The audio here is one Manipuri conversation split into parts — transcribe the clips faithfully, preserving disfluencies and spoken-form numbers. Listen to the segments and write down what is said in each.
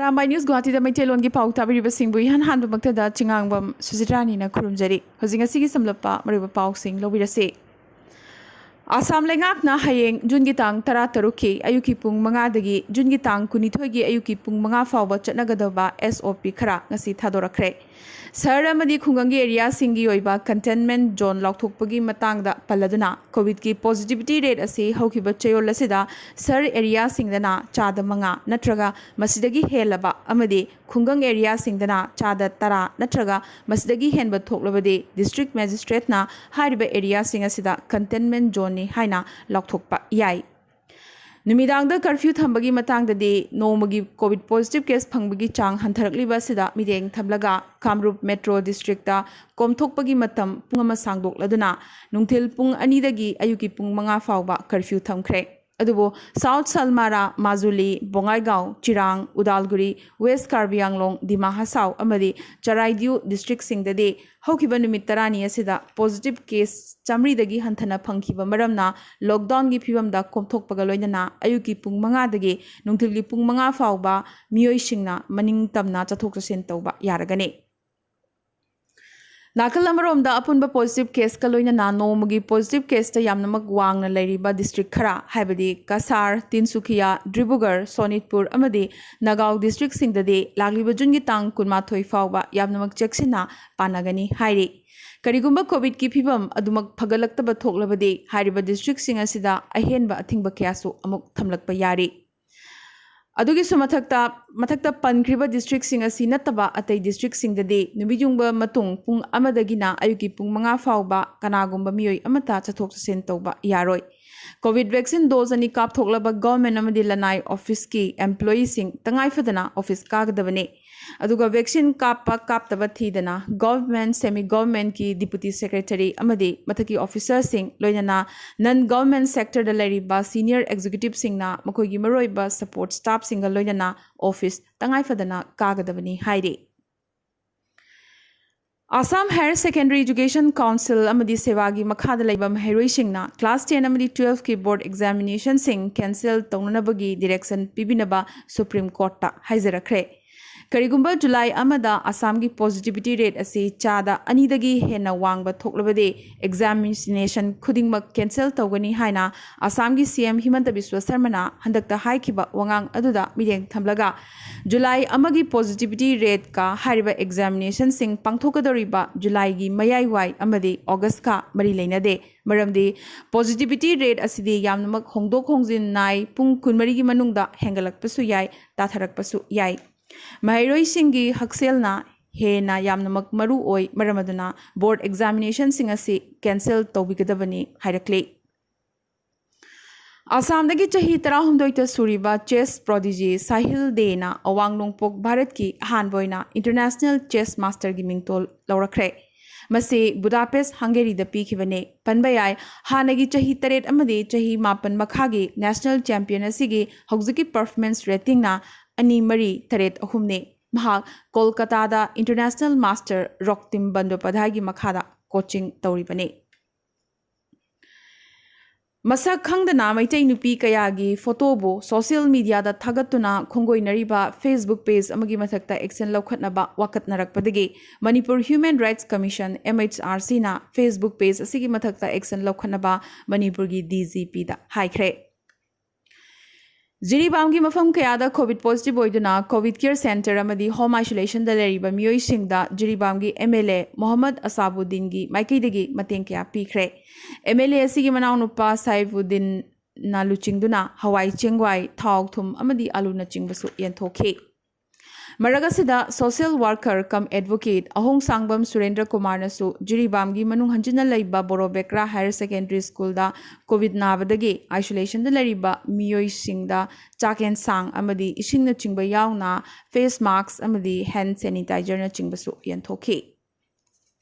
ꯑꯔꯥꯝꯕꯥꯏ ꯅ꯭ꯌꯨꯁ ꯒꯨꯋꯥꯍꯥꯇꯤꯗ ꯃꯩꯇꯩꯂꯣꯟꯒꯤ ꯄꯥꯎ ꯇꯥꯕꯤꯔꯤꯕꯁꯤꯡꯕꯨ ꯏꯍꯥꯟ ꯍꯥꯟꯕꯃꯛꯇꯗ ꯆꯤꯉꯥꯡꯕꯝ ꯁꯨꯖꯤꯇ꯭ꯔꯥꯅꯤꯅ ꯈꯨꯔꯨꯝꯖꯔꯤ꯫ ꯍꯧꯖꯤꯛ ꯉꯁꯤꯒꯤ ꯁꯝꯂꯞꯄ ꯃꯔꯨꯑꯣꯏꯕ ꯄꯥꯎꯁꯤꯡ ꯂꯧꯕꯤꯔꯁꯤ꯫ ꯑꯁꯥꯝ ꯂꯩꯉꯥꯛꯅ ꯍꯌꯦꯡ ꯖꯨꯟꯒꯤ ꯇꯥꯡ ꯇꯔꯥꯇꯔꯨꯛꯀꯤ ꯑꯌꯨꯛꯀꯤ ꯄꯨꯡ ꯃꯉꯥꯗꯒꯤ ꯖꯨꯟꯒꯤ ꯇꯥꯡ ꯀꯨꯟꯅꯤꯊꯣꯏꯒꯤ ꯑꯌꯨꯛꯀꯤ ꯄꯨꯡ ꯃꯉꯥ ꯐꯥꯎꯕ ꯆꯠꯅꯒꯗꯕ S O P ꯈꯔ ꯉꯁꯤ ꯊꯥꯗꯣꯔꯛꯈ꯭ꯔꯦ꯫ ꯁꯍꯔ ꯑꯃꯗꯤ ꯈꯨꯡꯒꯪꯒꯤ ꯑꯦꯔꯤꯌꯥꯁꯤꯡꯒꯤ ꯑꯣꯏꯕ containment zone ꯂꯥꯎꯊꯣꯛꯄꯒꯤ ꯃꯇꯥꯡꯗ ꯄꯜꯂꯗꯨꯅ, ꯀꯣꯚꯤꯗꯀꯤ positivity rate ꯑꯁꯤ ꯍꯧꯈꯤꯕ ꯆꯌꯣꯜ ꯑꯁꯤꯗ ꯁꯍꯔ ꯑꯦꯔꯤꯌꯥꯁꯤꯡꯗꯅ ꯆꯥꯗ ꯃꯉꯥ ꯅꯠꯇ꯭ꯔꯒ ꯃꯁꯤꯗꯒꯤ ꯍꯦꯜꯂꯕ ꯑꯃꯗꯤ ꯈꯨꯡꯒꯪ ꯑꯦꯔꯤꯌꯥꯁꯤꯡꯗꯅ ꯆꯥꯗ ꯇꯔꯥ ꯅꯠꯇ꯭ꯔꯒ ꯃꯁꯤꯗꯒꯤ ꯍꯦꯟꯕ ꯊꯣꯛꯂꯕꯗꯤ district magistrateꯅ ꯍꯥꯏꯔꯤꯕ ꯑꯦꯔꯤꯌꯥꯁꯤꯡ ꯑꯁꯤꯗ containment zoneꯅꯤ ꯍꯥꯏꯅ ꯂꯥꯎꯊꯣꯛꯄ ꯌꯥꯏ꯫ ꯅꯨꯃꯤꯗꯥꯡꯗ curfew ꯊꯝꯕꯒꯤ ꯃꯇꯥꯡꯗꯗꯤ, ꯅꯣꯡꯃꯒꯤ ꯀꯣꯚꯤꯗ positive case ꯐꯪꯕꯒꯤ ꯆꯥꯡ ꯍꯟꯊꯔꯛꯂꯤꯕ ꯑꯁꯤꯗ ꯃꯤꯠꯌꯦꯡ ꯊꯝꯂꯒ ꯀꯥꯝꯔꯨꯞ ꯃꯦꯇ꯭ꯔꯣ ꯗꯤꯁꯇ꯭ꯔꯤꯛꯇ ꯀꯣꯝꯊꯣꯛꯄꯒꯤ ꯃꯇꯝ ꯄꯨꯡ ꯑꯃ ꯁꯥꯡꯗꯣꯛꯂꯗꯨꯅ ꯅꯨꯡꯊꯤꯜ ꯄꯨꯡ ꯑꯅꯤꯗꯒꯤ ꯑꯌꯨꯛꯀꯤ ꯄꯨꯡ ꯃꯉꯥ ꯐꯥꯎꯕ curfew ꯊꯝꯈ꯭ꯔꯦ꯫ ꯑꯗꯨꯕꯨ ꯁꯥꯎꯠ ꯁꯜꯃꯥꯔꯥ, ꯃꯥꯖꯨꯂꯤ, ꯕꯣꯉꯥꯏꯒꯥꯎ, ꯆꯤꯔꯥꯡ, ꯎꯗꯥꯜꯒꯨꯔꯤ, ꯋꯦꯁ ꯀꯥꯔꯕꯤ ꯑꯪꯂꯣꯡ, ꯗꯤꯃꯥ ꯍꯁꯥꯎ ꯑꯃꯗꯤ ꯆꯔꯥꯏꯗꯤꯎ ꯗꯤꯁꯇ꯭ꯔꯤꯛꯁꯤꯡꯗꯗꯤ ꯍꯧꯈꯤꯕ ꯅꯨꯃꯤꯠ ꯇꯔꯥꯅꯤ ꯑꯁꯤꯗ positive case ꯆꯥꯃꯔꯤꯗꯒꯤ ꯍꯟꯊꯅ ꯐꯪꯈꯤꯕ ꯃꯔꯝꯅ lockdownꯒꯤ ꯐꯤꯕꯝꯗ ꯀꯣꯝꯊꯣꯛꯄꯒ ꯂꯣꯏꯅꯅ ꯑꯌꯨꯛꯀꯤ ꯄꯨꯡ ꯃꯉꯥꯗꯒꯤ ꯅꯨꯡꯊꯤꯜꯒꯤ ꯄꯨꯡ ꯃꯉꯥ ꯐꯥꯎꯕ ꯃꯤꯑꯣꯏꯁꯤꯡꯅ ꯃꯅꯤꯡ ꯇꯝꯅ ꯆꯠꯊꯣꯛ ꯆꯠꯁꯤꯟ ꯇꯧꯕ ꯌꯥꯔꯒꯅꯤ꯫ ꯅꯥꯀꯜ ꯑꯃꯔꯣꯝꯗ, ꯑꯄꯨꯟꯕ positive caseꯀ ꯂꯣꯏꯅꯅ ꯅꯣꯡꯃꯒꯤ positive caseꯇ ꯌꯥꯝꯅꯃꯛ ꯋꯥꯡꯅ ꯂꯩꯔꯤꯕ ꯗꯤꯁꯇ꯭ꯔꯤꯛ ꯈꯔ, ꯍꯥꯏꯕꯗꯤ ꯀꯁꯥꯔ, ꯇꯤꯟꯁꯨꯈꯤꯌꯥ, ꯗ꯭ꯔꯤꯕꯨꯒꯔ, ꯁꯣꯅꯤꯠꯄꯨꯔ ꯑꯃꯗꯤ ꯅꯒꯥꯎ ꯗꯤꯁꯇ꯭ꯔꯤꯛꯁꯤꯡꯗꯗꯤ ꯂꯥꯛꯂꯤꯕ ꯖꯨꯟꯒꯤ ꯇꯥꯡ ꯀꯨꯟꯃꯥꯊꯣꯏ ꯐꯥꯎꯕ ꯌꯥꯝꯅꯃꯛ ꯆꯦꯛꯁꯤꯟꯅ ꯄꯥꯟꯅꯒꯅꯤ ꯍꯥꯏꯔꯤ꯫ ꯀꯔꯤꯒꯨꯝꯕ ꯀꯣꯚꯤꯗꯀꯤ ꯐꯤꯕꯝ ꯑꯗꯨꯃꯛ ꯐꯒꯠꯂꯛꯇꯕ ꯊꯣꯛꯂꯕꯗꯤ ꯍꯥꯏꯔꯤꯕ ꯗꯤꯁꯇ꯭ꯔꯤꯛꯁꯤꯡ ꯑꯁꯤꯗ ꯑꯍꯦꯟꯕ ꯑꯊꯤꯡꯕ ꯀꯌꯥꯁꯨ ꯑꯃꯨꯛ ꯊꯝꯂꯛꯄ ꯌꯥꯔꯤ꯫ ꯑꯗꯨꯒꯤꯁꯨ ꯃꯊꯛꯇ, ꯃꯊꯛꯇ ꯄꯟꯈ꯭ꯔꯤꯕ ꯗꯤꯁꯇ꯭ꯔꯤꯛꯁꯤꯡ ꯑꯁꯤ ꯅꯠꯇꯕ ꯑꯇꯩ ꯗꯤꯁꯇ꯭ꯔꯤꯛꯁꯤꯡꯗꯗꯤ ꯅꯨꯃꯤꯠ ꯌꯨꯡꯕ ꯃꯇꯨꯡ ꯄꯨꯡ ꯑꯃꯗꯒꯤꯅ ꯑꯌꯨꯛꯀꯤ ꯄꯨꯡ ꯃꯉꯥ ꯐꯥꯎꯕ ꯀꯅꯥꯒꯨꯝꯕ ꯃꯤꯑꯣꯏ ꯑꯃꯠꯇ ꯆꯠꯊꯣꯛ ꯆꯠꯁꯤꯟ ꯇꯧꯕ ꯌꯥꯔꯣꯏ꯫ ꯀꯣꯚꯤꯗ ꯚꯦꯛꯁꯤꯟ ꯗꯣꯖ ꯑꯅꯤ ꯀꯥꯞꯊꯣꯛꯂꯕ ꯒꯚꯔꯟꯃꯦꯟꯠ ꯑꯃꯗꯤ ꯂꯅꯥꯏ ꯑꯣꯐꯤꯁꯀꯤ ꯑꯦꯝꯄ꯭ꯂꯣꯌꯤꯁꯤꯡ ꯇꯉꯥꯏꯐꯗꯅ ꯑꯣꯐꯤꯁ ꯀꯥꯒꯗꯕꯅꯤ꯫ ꯑꯗꯨꯒ ꯚꯦꯛꯁꯤꯟ ꯀꯥꯞꯄ ꯀꯥꯞꯇꯕ ꯊꯤꯗꯅ ꯒꯚꯔꯟꯃꯦꯟꯠ, ꯁꯦꯃꯤ ꯒꯚꯔꯟꯃꯦꯟꯠꯀꯤ ꯗꯤꯄꯨꯇꯤ ꯁꯦꯀ꯭ꯔꯦꯇꯔꯤ ꯑꯃꯗꯤ ꯃꯊꯛꯀꯤ ꯑꯣꯐꯤꯁꯔꯁꯤꯡ, ꯂꯣꯏꯅꯅ ꯅꯟ ꯒꯚꯔꯟꯃꯦꯟꯠ ꯁꯦꯛꯇꯔꯗ ꯂꯩꯔꯤꯕ ꯁꯤꯅꯤꯌꯔ ꯑꯦꯛꯖꯤꯀ꯭ꯌꯨꯇꯤꯚꯁꯤꯡꯅ ꯃꯈꯣꯏꯒꯤ ꯃꯔꯨꯑꯣꯏꯕ ꯁꯄꯣꯔꯠ ꯁ꯭ꯇꯥꯐꯁꯤꯡꯒ ꯂꯣꯏꯅꯅ ꯑꯣꯐꯤꯁ ꯇꯉꯥꯏꯐꯗꯅ ꯀꯥꯒꯗꯕꯅꯤ ꯍꯥꯏꯔꯤ꯫ Assam Higher Secondary Education Council ꯑꯃꯗꯤ ꯁꯦꯕꯥꯒꯤ ꯃꯈꯥꯗ ꯂꯩꯕ ꯃꯍꯩꯔꯣꯏꯁꯤꯡꯅ class ten ꯑꯃꯗꯤ twelve ꯀꯤ board examination ꯁꯤꯡ cancel ꯇꯧꯅꯅꯕꯒꯤ direction ꯄꯤꯕꯤꯅꯕ Supreme Court ꯇ ꯍꯥꯏꯖꯔꯛꯈ꯭ꯔꯦ꯫ ꯀꯔꯤꯒꯨꯝꯕ ꯖꯨꯂꯥꯏ ꯑꯃꯗ ꯑꯁꯥꯝꯒꯤ positivity rate ꯑꯁꯤ ꯆꯥꯗ ꯑꯅꯤꯗꯒꯤ ꯍꯦꯟꯅ ꯋꯥꯡꯕ ꯊꯣꯛꯂꯕꯗꯤ, examination ꯈꯨꯗꯤꯡꯃꯛ cancel ꯇꯧꯒꯅꯤ ꯍꯥꯏꯅ ꯑꯁꯥꯝꯒꯤ C M ꯍꯤꯃꯟꯇ ꯕꯤꯁ꯭ꯋ ꯁꯔꯃꯅ ꯍꯟꯗꯛꯇ ꯍꯥꯏꯈꯤꯕ ꯋꯥꯉꯥꯡ ꯑꯗꯨꯗ ꯃꯤꯠꯌꯦꯡ ꯊꯝꯂꯒ, ꯖꯨꯂꯥꯏ ꯑꯃꯒꯤ positivity rate ꯀ ꯍꯥꯏꯔꯤꯕ examination ꯁꯤꯡ ꯄꯥꯡꯊꯣꯛꯀꯗꯧꯔꯤꯕ ꯖꯨꯂꯥꯏꯒꯤ ꯃꯌꯥꯏꯋꯥꯏ ꯑꯃꯗꯤ ꯑꯣꯒꯁꯀ ꯃꯔꯤ ꯂꯩꯅꯗꯦ꯫ ꯃꯔꯝꯗꯤ positivity rate ꯑꯁꯤꯗꯤ ꯌꯥꯝꯅꯃꯛ ꯍꯣꯡꯗꯣꯛ ꯍꯣꯡꯖꯤꯟ ꯅꯥꯏ, ꯄꯨꯡ ꯀꯨꯟꯃꯔꯤꯒꯤ ꯃꯅꯨꯡꯗ ꯍꯦꯟꯒꯠꯂꯛꯄꯁꯨ ꯌꯥꯏ, ꯇꯥꯊꯔꯛꯄꯁꯨ ꯌꯥꯏ꯫ ꯃꯍꯩꯔꯣꯏꯁꯤꯡꯒꯤ ꯍꯛꯁꯦꯜꯅ ꯍꯦꯟꯅ ꯌꯥꯝꯅꯃꯛ ꯃꯔꯨ ꯑꯣꯏ, ꯃꯔꯝ ꯑꯗꯨꯅ board examination ꯁꯤꯡ ꯑꯁꯤ cancel ꯇꯧꯕꯤꯒꯗꯕꯅꯤ ꯍꯥꯏꯔꯛꯂꯤ꯫ ꯑꯁꯥꯝꯗꯒꯤ ꯆꯍꯤ ꯇꯔꯥꯍꯨꯝꯗꯣꯏꯇ ꯁꯨꯔꯤꯕ chess prodigy ꯁꯥꯍꯤꯜ ꯗꯦꯅ ꯑꯋꯥꯡ ꯅꯣꯡꯄꯣꯛ ꯚꯥꯔꯠꯀꯤ ꯑꯍꯥꯟꯕ ꯑꯣꯏꯅ international chess master ꯒꯤ ꯃꯤꯡꯊꯣꯜ ꯂꯧꯔꯛꯈ꯭ꯔꯦ꯫ ꯃꯁꯤ ꯕꯨꯗꯥꯄꯦꯁ, ꯍꯪꯒꯦꯔꯤꯗ ꯄꯤꯈꯤꯕꯅꯤ꯫ ꯄꯟꯕ ꯌꯥꯏ, ꯍꯥꯟꯅꯒꯤ ꯆꯍꯤ ꯇꯔꯦꯠ ꯑꯃꯗꯤ ꯆꯍꯤ ꯃꯥꯄꯟ ꯃꯈꯥꯒꯤ national champion ꯑꯁꯤꯒꯤ ꯍꯧꯖꯤꯛꯀꯤ performance rating ꯅ ꯑꯅꯤ ꯃꯔꯤ ꯇꯔꯦꯠ ꯑꯍꯨꯝꯅꯤ꯫ ꯃꯍꯥꯛ ꯀꯣꯜꯀꯇꯥꯗ international master ꯔꯣꯛꯇꯤꯝ ꯕꯟꯗꯣꯄꯥꯙ꯭ꯌꯥꯏꯒꯤ ꯃꯈꯥꯗ coaching ꯇꯧꯔꯤꯕꯅꯤ꯫ ꯃꯁꯛ ꯈꯪꯗꯅ ꯃꯩꯇꯩ ꯅꯨꯄꯤ ꯀꯌꯥꯒꯤ ꯐꯣꯇꯣꯕꯨ social media ꯗ ꯊꯥꯒꯠꯇꯨꯅ ꯈꯣꯡꯒꯣꯏꯅꯔꯤꯕ Facebook page ꯑꯃꯒꯤ ꯃꯊꯛꯇ action ꯂꯧꯈꯠꯅꯕ ꯋꯥꯀꯠꯅꯔꯛꯄꯗꯒꯤ Manipur Human Rights Commission, M H R C ꯅ Facebook page ꯑꯁꯤꯒꯤ ꯃꯊꯛꯇ action ꯂꯧꯈꯠꯅꯕ ꯃꯅꯤꯄꯨꯔꯒꯤ D G P ꯗ ꯍꯥꯏꯈ꯭ꯔꯦ꯫ ꯖꯤꯔꯤꯕꯥꯝꯒꯤ ꯃꯐꯝ ꯀꯌꯥꯗ COVID positive ꯑꯣꯏꯗꯨꯅ COVID care center ꯑꯃꯗꯤ home isolation ꯗ ꯂꯩꯔꯤꯕ ꯃꯤꯑꯣꯏꯁꯤꯡꯗ ꯖꯤꯔꯤꯕꯥꯝꯒꯤ M L A ꯃꯣꯍꯝꯃꯗ ꯑꯁꯥꯕꯨꯗꯗꯤꯟꯒꯤ ꯃꯥꯏꯀꯩꯗꯒꯤ ꯃꯇꯦꯡ ꯀꯌꯥ ꯄꯤꯈ꯭ꯔꯦ꯫ M L A ꯑꯁꯤꯒꯤ ꯃꯅꯥꯎꯅꯨꯄꯥ ꯁꯥꯏꯐꯨꯗꯗꯤꯟꯅ ꯂꯨꯆꯤꯡꯗꯨꯅ ꯍꯋꯥꯏ ꯆꯦꯡꯋꯥꯏ, ꯊꯥꯎ, ꯊꯨꯝ ꯑꯃꯗꯤ ꯑꯂꯨꯅꯆꯤꯡꯕꯁꯨ ꯌꯦꯟꯊꯣꯛꯈꯤ꯫ ꯃꯔꯛ ꯑꯁꯤꯗ social worker cum advocate ꯑꯍꯣꯡꯁꯥꯡꯕꯝ ꯁꯨꯔꯦꯟꯗ꯭ꯔ ꯀꯨꯃꯥꯔꯅꯁꯨ ꯖꯤꯔꯤꯕꯥꯝꯒꯤ ꯃꯅꯨꯡ ꯍꯟꯖꯤꯟꯅ ꯂꯩꯕ ꯕꯣꯔꯣ ꯕꯦꯀ꯭ꯔꯥ Higher Secondary School ꯗ COVID ꯅꯥꯕꯗꯒꯤ isolation ꯗ ꯂꯩꯔꯤꯕ ꯃꯤꯑꯣꯏꯁꯤꯡꯗ ꯆꯥꯛ ꯌꯦꯟꯁꯥꯡ ꯑꯃꯗꯤ ꯏꯁꯤꯡꯅꯆꯤꯡꯕ ꯌꯥꯎꯅ face mask ꯑꯃꯗꯤ hand sanitizer ꯅꯆꯤꯡꯕꯁꯨ ꯌꯦꯟꯊꯣꯛꯈꯤ꯫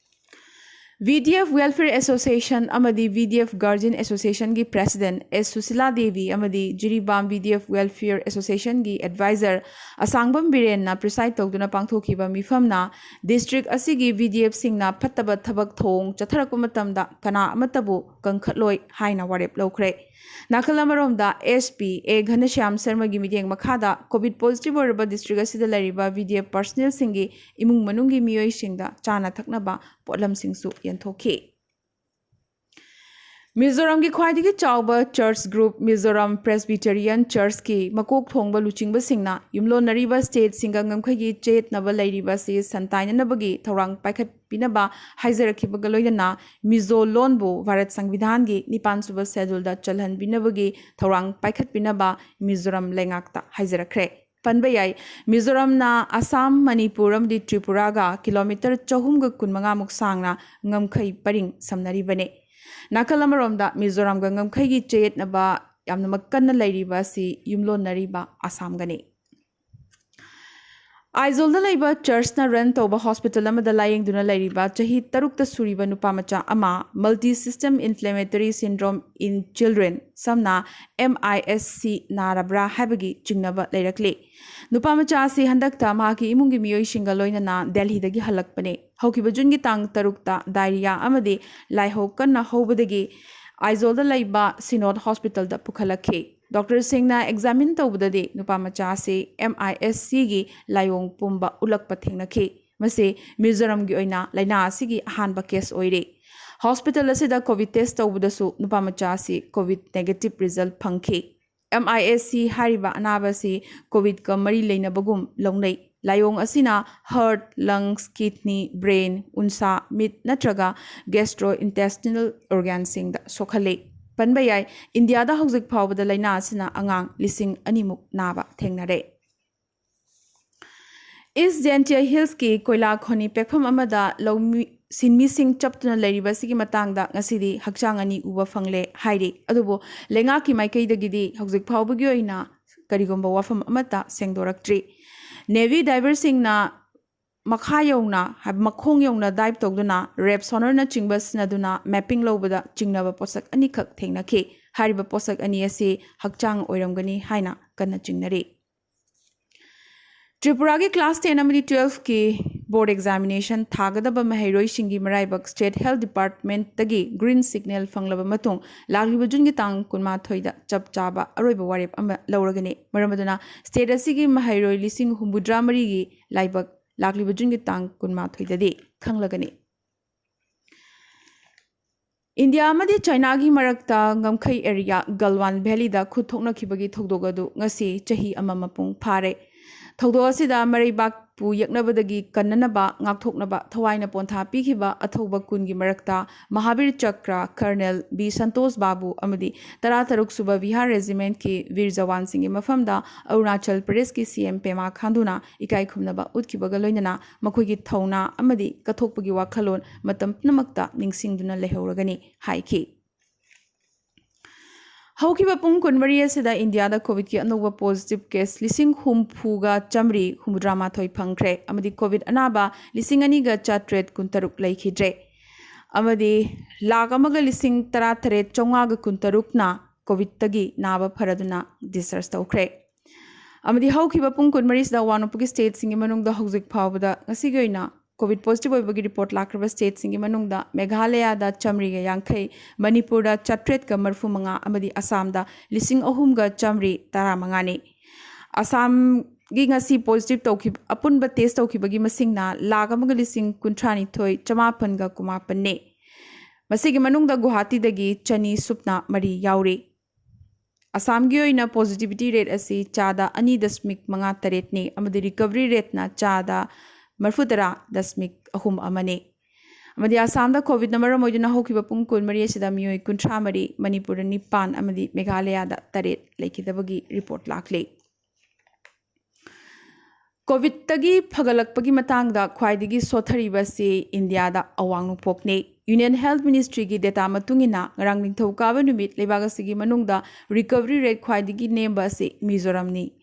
VDF Welfare Association ꯑꯃꯗꯤ VDF Guardian Associationꯒꯤ President S Sushila Devi ꯑꯃꯗꯤ Jiribam VDF Welfare Associationꯒꯤ Advisor ꯑꯁꯥꯡꯕꯝ ꯕꯤꯔꯦꯟꯅ preside ꯇꯧꯗꯨꯅ ꯄꯥꯡꯊꯣꯛꯈꯤꯕ ꯃꯤꯐꯝꯅ district ꯑꯁꯤꯒꯤ VDFꯁꯤꯡꯅ ꯐꯠꯇꯕ ꯊꯕꯛ ꯊꯧꯑꯣꯡ ꯆꯠꯊꯔꯛꯄ ꯃꯇꯝꯗ ꯀꯅꯥ ꯑꯃꯠꯇꯕꯨ ꯀꯟꯈꯠꯂꯣꯏ ꯍꯥꯏꯅ ꯋꯥꯔꯦꯞ ꯂꯧꯈ꯭ꯔꯦ꯫ ꯅꯥꯀꯜ ꯑꯃꯔꯣꯝꯗ SP A ꯘꯅꯁ꯭ꯌꯥꯝ ꯁꯔꯃꯒꯤ ꯃꯤꯠꯌꯦꯡ ꯃꯈꯥꯗ COVID positive ꯑꯣꯏꯔꯕ district ꯑꯁꯤꯗ ꯂꯩꯔꯤꯕ VDF personnelꯁꯤꯡꯒꯤ ꯏꯃꯨꯡ ꯃꯅꯨꯡꯒꯤ ꯃꯤꯑꯣꯏꯁꯤꯡꯗ ꯆꯥꯅ ꯊꯛꯅꯕ ꯄꯣꯠꯂꯝꯁꯤꯡꯁꯨ ꯌꯦꯟꯊꯣꯛꯈꯤ꯫ ꯃꯤꯖꯣꯔꯥꯝꯒꯤ ꯈ꯭ꯋꯥꯏꯗꯒꯤ ꯆꯥꯎꯕ church group Mizoram Presbyterian Churchꯀꯤ ꯃꯀꯣꯛ ꯊꯣꯡꯕ ꯂꯨꯆꯤꯡꯕꯁꯤꯡꯅ ꯌꯨꯝꯂꯣꯟꯅꯔꯤꯕ stateꯁꯤꯡꯒ ꯉꯝꯈꯩꯒꯤ ꯆꯌꯦꯠꯅꯕ ꯂꯩꯔꯤꯕ ꯑꯁꯤ ꯁꯟꯇꯥꯏꯅꯅꯕꯒꯤ ꯊꯧꯔꯥꯡ ꯄꯥꯏꯈꯠꯄꯤꯅꯕ ꯍꯥꯏꯖꯔꯛꯈꯤꯕꯒ ꯂꯣꯏꯅꯅ ꯃꯤꯖꯣ ꯂꯣꯟꯕꯨ ꯚꯥꯔꯠ ꯁꯪꯕꯤꯙꯥꯟꯒꯤ ꯅꯤꯄꯥꯟ ꯁꯨꯕ scheduleꯗ ꯆꯜꯍꯟꯕꯤꯅꯕꯒꯤ ꯊꯧꯔꯥꯡ ꯄꯥꯏꯈꯠꯄꯤꯅꯕ ꯃꯤꯖꯣꯔꯥꯝ ꯂꯩꯉꯥꯛꯇ ꯍꯥꯏꯖꯔꯛꯈ꯭ꯔꯦ꯫ ꯄꯟꯕ ꯌꯥꯏ, ꯃꯤꯖꯣꯔꯥꯝꯅ ꯑꯁꯥꯝ, ꯃꯅꯤꯄꯨꯔ ꯑꯃꯗꯤ ꯇ꯭ꯔꯤꯄꯨꯔꯥꯒ ꯀꯤꯂꯣꯃꯤꯇꯔ ꯆꯍꯨꯝꯒ ꯀꯨꯟꯃꯉꯥꯃꯨꯛ ꯁꯥꯡꯅ ꯉꯝꯈꯩ ꯄꯔꯤꯡ ꯁꯝꯅꯔꯤꯕꯅꯤ꯫ ꯅꯥꯀꯜ ꯑꯃꯔꯣꯝꯗ ꯃꯤꯖꯣꯔꯥꯝꯒ ꯉꯝꯈꯩꯒꯤ ꯆꯌꯦꯠꯅꯕ ꯌꯥꯝꯅꯃꯛ ꯀꯟꯅ ꯂꯩꯔꯤꯕ ꯑꯁꯤ ꯌꯨꯝꯂꯣꯟꯅꯔꯤꯕ ꯑꯁꯥꯝꯒꯅꯤ꯫ ꯑꯥꯏꯖꯣꯜꯗ ꯂꯩꯕ churchꯅ run ꯇꯧꯕ hospital ꯑꯃꯗ ꯂꯥꯌꯦꯡꯗꯨꯅ ꯂꯩꯔꯤꯕ ꯆꯍꯤ ꯇꯔꯨꯛꯇ ꯁꯨꯔꯤꯕ ꯅꯨꯄꯥ ꯃꯆꯥ ꯑꯃ multi system inflammatory syndrome in children, ꯁꯝꯅ MISC, ꯅꯥꯔꯕ꯭ꯔꯥ ꯍꯥꯏꯕꯒꯤ ꯆꯤꯡꯅꯕ ꯂꯩꯔꯛꯂꯤ꯫ ꯅꯨꯄꯥ ꯃꯆꯥ ꯑꯁꯤ ꯍꯟꯗꯛꯇ ꯃꯍꯥꯛꯀꯤ ꯏꯃꯨꯡꯒꯤ ꯃꯤꯑꯣꯏꯁꯤꯡꯒ ꯂꯣꯏꯅꯅ ꯗꯦꯜꯍꯤꯗꯒꯤ ꯍꯜꯂꯛꯄꯅꯤ꯫ ꯍꯧꯈꯤꯕ ꯖꯨꯟꯒꯤ ꯇꯥꯡ ꯇꯔꯨꯛꯇ diarrhea ꯑꯃꯗꯤ ꯂꯥꯏꯍꯧ ꯀꯟꯅ ꯍꯧꯕꯗꯒꯤ ꯑꯥꯏꯖꯣꯜꯗ ꯂꯩꯕ ꯁꯤꯅꯣꯗ hospitalꯗ ꯄꯨꯈꯠꯂꯛꯈꯤ꯫ Doctorꯁꯤꯡꯅ examine ꯇꯧꯕꯗꯗꯤ ꯅꯨꯄꯥ ꯃꯆꯥ ꯑꯁꯤ MISCꯒꯤ ꯂꯥꯏꯑꯣꯡ ꯄꯨꯝꯕ ꯎꯠꯂꯛꯄ ꯊꯦꯡꯅꯈꯤ꯫ ꯃꯁꯤ ꯃꯤꯖꯣꯔꯥꯝꯒꯤ ꯑꯣꯏꯅ ꯂꯥꯏꯅꯥ ꯑꯁꯤꯒꯤ ꯑꯍꯥꯟꯕ case ꯑꯣꯏꯔꯤ꯫ Hospital ꯑꯁꯤꯗ COVID test ꯇꯧꯕꯗꯁꯨ ꯅꯨꯄꯥ ꯃꯆꯥ ꯑꯁꯤ COVID negative result ꯐꯪꯈꯤ꯫ MISC ꯍꯥꯏꯔꯤꯕ ꯑꯅꯥꯕ ꯑꯁꯤ COVIDꯀ ꯃꯔꯤ ꯂꯩꯅꯕꯒꯨꯝ ꯂꯧꯅꯩ꯫ ꯂꯥꯏꯑꯣꯡ ꯑꯁꯤꯅ heart, lungs, kidney, brain, ꯎꯟꯁꯥ, ꯃꯤꯠ ꯅꯠꯇ꯭ꯔꯒ gastrointestinal organꯁꯤꯡꯗ ꯁꯣꯛꯍꯜꯂꯤ꯫ ꯄꯟꯕ ꯌꯥꯏ, ꯏꯟꯗꯤꯌꯥꯗ ꯍꯧꯖꯤꯛ ꯐꯥꯎꯕꯗ ꯂꯥꯏꯅꯥ ꯑꯁꯤꯅ ꯑꯉꯥꯡ ꯂꯤꯁꯤꯡ ꯑꯅꯤꯃꯨꯛ ꯅꯥꯕ ꯊꯦꯡꯅꯔꯦ꯫ East Jaintia Hillsꯀꯤ ꯀꯣꯏꯂꯥ ꯈꯣꯅꯤ ꯄꯦꯛꯐꯝ ꯑꯃꯗ ꯂꯧꯃꯤ, ꯁꯤꯟꯃꯤꯁꯤꯡ ꯆꯞꯇꯨꯅ ꯂꯩꯔꯤꯕ ꯑꯁꯤꯒꯤ ꯃꯇꯥꯡꯗ ꯉꯁꯤꯗꯤ ꯍꯛꯆꯥꯡ ꯑꯅꯤ ꯎꯕ ꯐꯪꯂꯦ ꯍꯥꯏꯔꯤ꯫ ꯑꯗꯨꯕꯨ ꯂꯩꯉꯥꯛꯀꯤ ꯃꯥꯏꯀꯩꯗꯒꯤꯗꯤ ꯍꯧꯖꯤꯛ ꯐꯥꯎꯕꯒꯤ ꯑꯣꯏꯅ ꯀꯔꯤꯒꯨꯝꯕ ꯋꯥꯐꯝ ꯑꯃꯠꯇ ꯁꯦꯡꯗꯣꯔꯛꯇ꯭ꯔꯤ꯫ Navy diverꯁꯤꯡꯅ ꯃꯈꯥ ꯌꯧꯅ, ꯍꯥꯏ-, ꯃꯈꯣꯡ ꯌꯧꯅ dive ꯇꯧꯗꯨꯅ, ꯔꯦꯞ ꯁꯣꯅꯔꯅꯆꯤꯡꯕ ꯁꯤꯖꯤꯟꯅꯗꯨꯅ mapping ꯂꯧꯕꯗ ꯆꯤꯡꯅꯕ ꯄꯣꯠꯁꯛ ꯑꯅꯤꯈꯛ ꯊꯦꯡꯅꯈꯤ꯫ ꯍꯥꯏꯔꯤꯕ ꯄꯣꯠꯁꯛ ꯑꯅꯤ ꯑꯁꯤ ꯍꯛꯆꯥꯡ ꯑꯣꯏꯔꯝꯒꯅꯤ ꯍꯥꯏꯅ ꯀꯟꯅ ꯆꯤꯡꯅꯔꯤ꯫ ꯇ꯭ꯔꯤꯄꯨꯔꯥꯒꯤ class ten ꯑꯃꯗꯤ twelveꯀꯤ board examination ꯊꯥꯒꯗꯕ ꯃꯍꯩꯔꯣꯏꯁꯤꯡꯒꯤ ꯃꯔꯥꯏꯕꯛ State Health Departmentꯇꯒꯤ green signal ꯐꯪꯂꯕ ꯃꯇꯨꯡ, ꯂꯥꯛꯂꯤꯕ ꯖꯨꯟꯒꯤ ꯇꯥꯡ ꯀꯨꯟꯃꯥꯊꯣꯏꯗ ꯆꯞ ꯆꯥꯕ ꯑꯔꯣꯏꯕ ꯋꯥꯔꯦꯞ ꯑꯃ ꯂꯧꯔꯒꯅꯤ꯫ ꯃꯔꯝ ꯑꯗꯨꯅ state ꯑꯁꯤꯒꯤ ꯃꯍꯩꯔꯣꯏ ꯂꯤꯁꯤꯡ ꯍꯨꯝꯐꯨꯇꯔꯥ ꯃꯔꯤꯒꯤ ꯂꯥꯏꯕꯛ ꯂꯥꯛꯂꯤꯕ ꯖꯨꯟꯒꯤ ꯇꯥꯡ ꯀꯨꯟꯃꯥꯊꯣꯏꯗꯗꯤ ꯈꯪꯂꯒꯅꯤ꯫ ꯏꯟꯗꯤꯌꯥ ꯑꯃꯗꯤ ꯆꯥꯏꯅꯥꯒꯤ ꯃꯔꯛꯇ ꯉꯝꯈꯩ area ꯒꯜꯋꯥꯟ Valleyꯗ ꯈꯨꯠ ꯊꯣꯛꯅꯈꯤꯕꯒꯤ ꯊꯧꯗꯣꯛ ꯑꯗꯨ ꯉꯁꯤ ꯆꯍꯤ ꯑꯃ ꯃꯄꯨꯡ ꯐꯥꯔꯦ꯫ ꯊꯧꯗꯣꯛ ꯑꯁꯤꯗ ꯃꯔꯩꯕꯥꯛꯄꯨ ꯌꯦꯛꯅꯕꯗꯒꯤ ꯀꯟꯅꯅꯕ, ꯉꯥꯛꯊꯣꯛꯅꯕ ꯊꯋꯥꯏꯅ ꯄꯣꯟꯊꯥ ꯄꯤꯈꯤꯕ ꯑꯊꯧꯕ ꯀꯨꯟꯒꯤ ꯃꯔꯛꯇ ꯃꯍꯥꯕꯤꯔ ꯆꯀ꯭ꯔ Colonel ꯕꯤ ꯁꯟꯇꯣꯁ ꯕꯥꯕꯨ ꯑꯃꯗꯤ ꯇꯔꯥꯇꯔꯨꯛ ꯁꯨꯕ ꯕꯤꯍꯥꯔ Regimentꯀꯤ ꯕꯤꯔ ꯖꯋꯥꯟꯁꯤꯡꯒꯤ ꯃꯐꯝꯗ ꯑꯔꯨꯅꯥꯆꯜ ꯄ꯭ꯔꯗꯦꯁꯀꯤ C M Pema ꯈꯥꯟꯗꯨꯅ ꯏꯀꯥꯏ ꯈꯨꯝꯅꯕ ꯎꯠꯈꯤꯕꯒ ꯂꯣꯏꯅꯅ ꯃꯈꯣꯏꯒꯤ ꯊꯧꯅꯥ ꯑꯃꯗꯤ ꯀꯠꯊꯣꯛꯄꯒꯤ ꯋꯥꯈꯜꯂꯣꯟ ꯃꯇꯝ ꯄꯨꯝꯅꯃꯛꯇ ꯅꯤꯡꯁꯤꯡꯗꯨꯅ ꯂꯩꯍꯧꯔꯒꯅꯤ ꯍꯥꯏꯈꯤ꯫ ꯍꯧꯈꯤꯕ ꯄꯨꯡ ꯀꯨꯟꯃꯔꯤ ꯑꯁꯤꯗ ꯏꯟꯗꯤꯌꯥꯗ COVIDꯀꯤ ꯑꯅꯧꯕ positive case ꯂꯤꯁꯤꯡ ꯍꯨꯝꯐꯨꯒ ꯆꯥꯃꯔꯤ ꯍꯨꯝꯐꯨꯇꯔꯥ ꯃꯥꯊꯣꯏ ꯐꯪꯈ꯭ꯔꯦ ꯑꯃꯗꯤ COVID ꯑꯅꯥꯕ ꯂꯤꯁꯤꯡ ꯑꯅꯤꯒ ꯆꯥꯇ꯭ꯔꯦꯠ ꯀꯨꯟꯇꯔꯨꯛ ꯂꯩꯈꯤꯗ꯭ꯔꯦ ꯑꯃꯗꯤ ꯂꯥꯈ ꯑꯃꯒ ꯂꯤꯁꯤꯡ ꯇꯔꯥꯇꯔꯦꯠ ꯆꯥꯝꯃꯉꯥꯒ ꯀꯨꯟꯇꯔꯨꯛꯅ COVIDꯇꯒꯤ ꯅꯥꯕ ꯐꯔꯗꯨꯅ discharge ꯇꯧꯈ꯭ꯔꯦ꯫ ꯑꯃꯗꯤ ꯍꯧꯈꯤꯕ ꯄꯨꯡ ꯀꯨꯟꯃꯔꯤꯁꯤꯗ ꯋꯥꯅꯣꯛꯄꯒꯤ stateꯁꯤꯡꯒꯤ ꯃꯅꯨꯡꯗ ꯍꯧꯖꯤꯛ ꯐꯥꯎꯕꯗ ꯉꯁꯤꯒꯤ ꯑꯣꯏꯅ COVID positive ꯑꯣꯏꯕꯒꯤ report ꯂꯥꯛꯈ꯭ꯔꯕ stateꯁꯤꯡꯒꯤ ꯃꯅꯨꯡꯗ ꯃꯦꯘꯥꯂꯌꯥꯗ ꯆꯥꯃꯔꯤꯒ ꯌꯥꯡꯈꯩ, ꯃꯅꯤꯄꯨꯔꯗ ꯆꯥꯇ꯭ꯔꯦꯠꯀ ꯃꯔꯤꯐꯨ ꯃꯉꯥ ꯑꯃꯗꯤ ꯑꯁꯥꯝꯗ ꯂꯤꯁꯤꯡ ꯑꯍꯨꯝꯒ ꯆꯥꯃꯔꯤ ꯇꯔꯥꯃꯉꯥꯅꯤ꯫ ꯑꯁꯥꯝꯒꯤ ꯉꯁꯤ positive ꯇꯧꯈꯤꯕ, ꯑꯄꯨꯟꯕ test ꯇꯧꯈꯤꯕꯒꯤ ꯃꯁꯤꯡꯅ ꯂꯥꯈ ꯑꯃꯒ ꯂꯤꯁꯤꯡ ꯀꯨꯟꯊ꯭ꯔꯥꯅꯤꯊꯣꯏ ꯆꯃꯥꯄꯟꯒ ꯀꯨꯟꯃꯥꯄꯟꯅꯤ꯫ ꯃꯁꯤꯒꯤ ꯃꯅꯨꯡꯗ ꯒꯨꯋꯥꯍꯥꯇꯤꯗꯒꯤ ꯆꯅꯤ ꯁꯨꯞꯅ ꯃꯔꯤ ꯌꯥꯎꯔꯤ꯫ ꯑꯁꯥꯝꯒꯤ ꯑꯣꯏꯅ positivity rate ꯑꯁꯤ ꯆꯥꯗ ꯑꯅꯤ ꯗꯁꯃꯤꯛ ꯃꯉꯥ ꯇꯔꯦꯠꯅꯤ ꯑꯃꯗꯤ recovery rateꯅ ꯆꯥꯗ ꯃꯔꯤꯐꯨꯇꯔꯥ ꯗꯁꯃꯤꯛ ꯑꯍꯨꯝ ꯑꯃꯅꯤ꯫ ꯑꯃꯗꯤ ꯑꯁꯥꯝꯗ COVIDꯅ ꯃꯔꯝ ꯑꯣꯏꯗꯨꯅ ꯍꯧꯈꯤꯕ ꯄꯨꯡ ꯀꯨꯟꯃꯔꯤ ꯑꯁꯤꯗ ꯃꯤꯑꯣꯏ ꯀꯨꯟꯊ꯭ꯔꯥ ꯃꯔꯤ, ꯃꯅꯤꯄꯨꯔꯗ ꯅꯤꯄꯥꯟ ꯑꯃꯗꯤ ꯃꯦꯘꯥꯂꯌꯥꯗ ꯇꯔꯦꯠ ꯂꯩꯈꯤꯗꯕꯒꯤ report ꯂꯥꯛꯂꯤ꯫ COVIDꯇꯒꯤ ꯐꯒꯠꯂꯛꯄꯒꯤ ꯃꯇꯥꯡꯗ ꯈ꯭ꯋꯥꯏꯗꯒꯤ ꯁꯣꯠꯊꯔꯤꯕ ꯑꯁꯤ ꯏꯟꯗꯤꯌꯥꯗ ꯑꯋꯥꯡ ꯅꯣꯡꯄꯣꯛꯅꯤ꯫ Union Health Ministryꯒꯤ data ꯃꯇꯨꯡ ꯏꯟꯅ, ꯉꯔꯥꯡ ꯅꯤꯡꯊꯧꯀꯥꯕ ꯅꯨꯃꯤꯠ ꯂꯩꯕꯥꯛ ꯑꯁꯤꯒꯤ ꯃꯅꯨꯡꯗ recovery rate ꯈ꯭ꯋꯥꯏꯗꯒꯤ ꯅꯦꯝꯕ ꯑꯁꯤ ꯃꯤꯖꯣꯔꯥꯝꯅꯤ꯫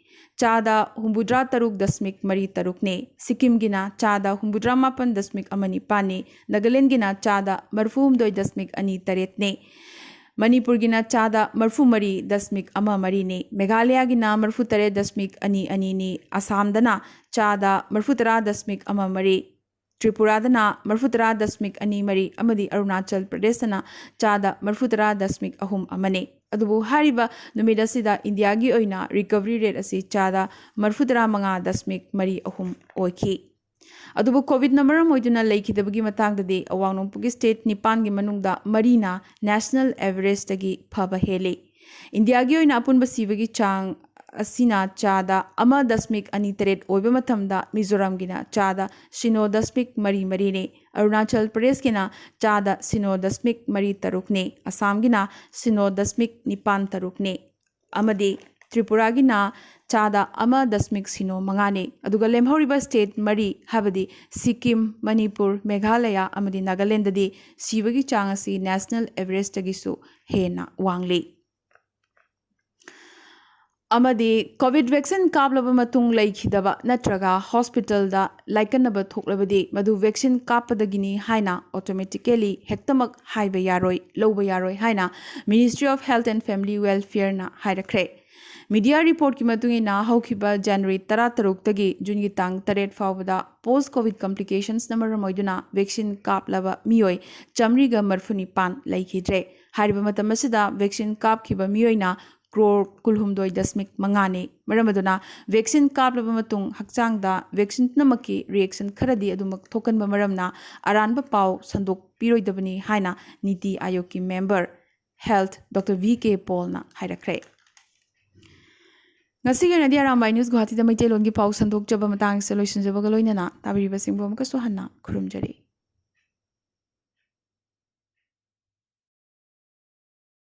ꯆꯥꯗ ꯍꯨꯝꯐꯨꯇꯔꯥ ꯇꯔꯨꯛ ꯗꯁꯃꯤꯛ ꯃꯔꯤ ꯇꯔꯨꯛꯅꯤ꯫ ꯁꯤꯛꯀꯤꯝꯒꯤꯅ ꯆꯥꯗ ꯍꯨꯝꯐꯨꯇꯔꯥ ꯃꯥꯄꯟ ꯗꯁꯃꯤꯛ ꯑꯃ ꯅꯤꯄꯥꯟꯅꯤ꯫ ꯅꯥꯒꯥꯂꯦꯟꯒꯤꯅ ꯆꯥꯗ ꯃꯔꯤꯐꯨ ꯍꯨꯝꯗꯣꯏ ꯗꯁꯃꯤꯛ ꯑꯅꯤ ꯇꯔꯦꯠꯅꯤ꯫ ꯃꯅꯤꯄꯨꯔꯒꯤꯅ ꯆꯥꯗ ꯃꯔꯤꯐꯨ ꯃꯔꯤ ꯗꯁꯃꯤꯛ ꯑꯃ ꯃꯔꯤꯅꯤ꯫ ꯃꯦꯘꯥꯂꯌꯥꯒꯤꯅ ꯃꯔꯤꯐꯨ ꯇꯔꯦꯠ ꯗꯁꯃꯤꯛ ꯑꯅꯤ ꯑꯅꯤꯅꯤ꯫ ꯑꯁꯥꯝꯗꯅ ꯆꯥꯗ ꯃꯔꯤꯐꯨ ꯇꯔꯥ ꯗꯁꯃꯤꯛ ꯑꯃ ꯃꯔꯤ꯫ ꯇ꯭ꯔꯤꯄꯨꯔꯥꯗꯅ ꯃꯔꯤꯐꯨ ꯇꯔꯥ ꯗꯁꯃꯤꯛ ꯑꯅꯤ ꯃꯔꯤ ꯑꯃꯗꯤ ꯑꯔꯨꯅꯥꯆꯜ ꯄ꯭ꯔꯗꯦꯁꯇꯅ ꯆꯥꯗ ꯃꯔꯤꯐꯨ ꯇꯔꯥ ꯗꯁꯃꯤꯛ ꯑꯍꯨꯝ ꯑꯃꯅꯤ꯫ ꯑꯗꯨꯕꯨ ꯍꯥꯏꯔꯤꯕ ꯅꯨꯃꯤꯠ ꯑꯁꯤꯗ ꯏꯟꯗꯤꯌꯥꯒꯤ ꯑꯣꯏꯅ recovery rate ꯑꯁꯤ ꯆꯥꯗ ꯃꯔꯤꯐꯨ ꯇꯔꯥ ꯃꯉꯥ ꯗꯁꯃꯤꯛ ꯃꯔꯤ ꯑꯍꯨꯝ ꯑꯣꯏꯈꯤ꯫ ꯑꯗꯨꯕꯨ ꯀꯣꯚꯤꯗꯅ ꯃꯔꯝ ꯑꯣꯏꯗꯨꯅ ꯂꯩꯈꯤꯗꯕꯒꯤ ꯃꯇꯥꯡꯗꯗꯤ ꯑꯋꯥꯡ ꯅꯣꯡꯄꯣꯛꯀꯤ state ꯅꯤꯄꯥꯟꯒꯤ ꯃꯅꯨꯡꯗ ꯃꯔꯤꯅ national averageꯇꯒꯤ ꯐꯕ ꯍꯦꯜꯂꯤ꯫ ꯏꯟꯗꯤꯌꯥꯒꯤ ꯑꯣꯏꯅ ꯑꯄꯨꯟꯕ ꯁꯤꯕꯒꯤ ꯆꯥꯡ ꯑꯁꯤꯅ ꯆꯥꯗ ꯑꯃ ꯗꯁꯃꯤꯛ ꯑꯅꯤ ꯇꯔꯦꯠ ꯑꯣꯏꯕ ꯃꯇꯝꯗ ꯃꯤꯖꯣꯔꯥꯝꯒꯤꯅ ꯆꯥꯗ ꯁꯤꯅꯣ ꯗꯁꯃꯤꯛ ꯃꯔꯤ ꯃꯔꯤꯅꯤ꯫ ꯑꯔꯨꯅꯥꯆꯜ ꯄ꯭ꯔꯗꯦꯁꯀꯤꯅ ꯆꯥꯗ ꯁꯤꯅꯣ ꯗꯁꯃꯤꯛ ꯃꯔꯤ ꯇꯔꯨꯛꯅꯤ꯫ ꯑꯁꯥꯝꯒꯤꯅ ꯁꯤꯅꯣ ꯗꯁꯃꯤꯛ ꯅꯤꯄꯥꯟ ꯇꯔꯨꯛꯅꯤ꯫ ꯑꯃꯗꯤ ꯇ꯭ꯔꯤꯄꯨꯔꯥꯒꯤꯅ ꯆꯥꯗ ꯑꯃ ꯗꯁꯃꯤꯛ ꯁꯤꯅꯣ ꯃꯉꯥꯅꯤ꯫ ꯑꯗꯨꯒ ꯂꯦꯝꯍꯧꯔꯤꯕ state ꯃꯔꯤ, ꯍꯥꯏꯕꯗꯤ ꯁꯤꯛꯀꯤꯝ, ꯃꯅꯤꯄꯨꯔ, ꯃꯦꯘꯥꯂꯌꯥ ꯑꯃꯗꯤ ꯅꯥꯒꯥꯂꯦꯟꯗꯗꯤ ꯁꯤꯕꯒꯤ ꯆꯥꯡ ꯑꯁꯤ national averageꯇꯒꯤꯁꯨ ꯍꯦꯟꯅ ꯋꯥꯡꯂꯤ꯫ ꯑꯃꯗꯤ ꯀꯣꯚꯤꯗ vaccine ꯀꯥꯞꯂꯕ ꯃꯇꯨꯡ ꯂꯩꯈꯤꯗꯕ ꯅꯠꯇ꯭ꯔꯒ hospitalꯗ ꯂꯥꯏꯀꯠꯅꯕ ꯊꯣꯛꯂꯕꯗꯤ ꯃꯗꯨ vaccine ꯀꯥꯞꯄꯗꯒꯤꯅꯤ ꯍꯥꯏꯅ automatically ꯍꯦꯛꯇꯃꯛ ꯍꯥꯏꯕ ꯌꯥꯔꯣꯏ, ꯂꯧꯕ ꯌꯥꯔꯣꯏ ꯍꯥꯏꯅ Ministry of Health and Family Welfareꯅ ꯍꯥꯏꯔꯛꯈ꯭ꯔꯦ꯫ Media reportꯀꯤ ꯃꯇꯨꯡ ꯏꯟꯅ ꯍꯧꯈꯤꯕ January ꯇꯔꯥꯇꯔꯨꯛꯇꯒꯤ Juneꯒꯤ ꯇꯥꯡ ꯇꯔꯦꯠ ꯐꯥꯎꯕꯗ post covid complicationsꯅ ꯃꯔꯝ ꯑꯣꯏꯗꯨꯅ vaccine ꯀꯥꯞꯂꯕ ꯃꯤꯑꯣꯏ ꯆꯥꯃꯔꯤꯒ ꯃꯔꯤꯐꯨ ꯅꯤꯄꯥꯟ ꯂꯩꯈꯤꯗ꯭ꯔꯦ꯫ ꯍꯥꯏꯔꯤꯕ ꯃꯇꯝ ꯑꯁꯤꯗ vaccine ꯀꯥꯞꯈꯤꯕ ꯃꯤꯑꯣꯏꯅ ꯀ꯭ꯔꯣꯔ ꯀꯨꯟꯍꯨꯝꯗꯣꯏ ꯗꯁꯃꯤꯛ ꯃꯉꯥꯅꯤ꯫ ꯃꯔꯝ ꯑꯗꯨꯅ vaccine ꯀꯥꯞꯂꯕ ꯃꯇꯨꯡ ꯍꯛꯆꯥꯡꯗ vaccine ꯄꯨꯝꯅꯃꯛꯀꯤ reaction ꯈꯔꯗꯤ ꯑꯗꯨꯃꯛ ꯊꯣꯛꯀꯟꯕ ꯃꯔꯝꯅ ꯑꯔꯥꯟꯕ ꯄꯥꯎ ꯁꯟꯗꯣꯛꯄꯤꯔꯣꯏꯗꯕꯅꯤ ꯍꯥꯏꯅ ꯅꯤꯇꯤ ꯑꯥꯌꯣꯒꯀꯤ member health Doctor V K Paulꯅ ꯍꯥꯏꯔꯛꯈ꯭ꯔꯦ꯫ ꯉꯁꯤꯒꯤ ꯑꯣꯏꯅꯗꯤ ꯑꯔꯥꯝꯕꯥꯏ news ꯒꯨꯋꯥꯍꯥꯇꯤꯗ ꯃꯩꯇꯩꯂꯣꯟꯒꯤ ꯄꯥꯎ ꯁꯟꯗꯣꯛꯆꯕ ꯃꯇꯥꯡꯁꯤꯗ ꯂꯣꯏꯁꯤꯟꯖꯕꯒ ꯂꯣꯏꯅꯅ ꯇꯥꯕꯤꯔꯤꯕꯁꯤꯡꯕꯨ ꯑꯃꯨꯛꯀꯁꯨ ꯍꯟꯅ ꯈꯨꯔꯨꯝꯖꯔꯤ꯫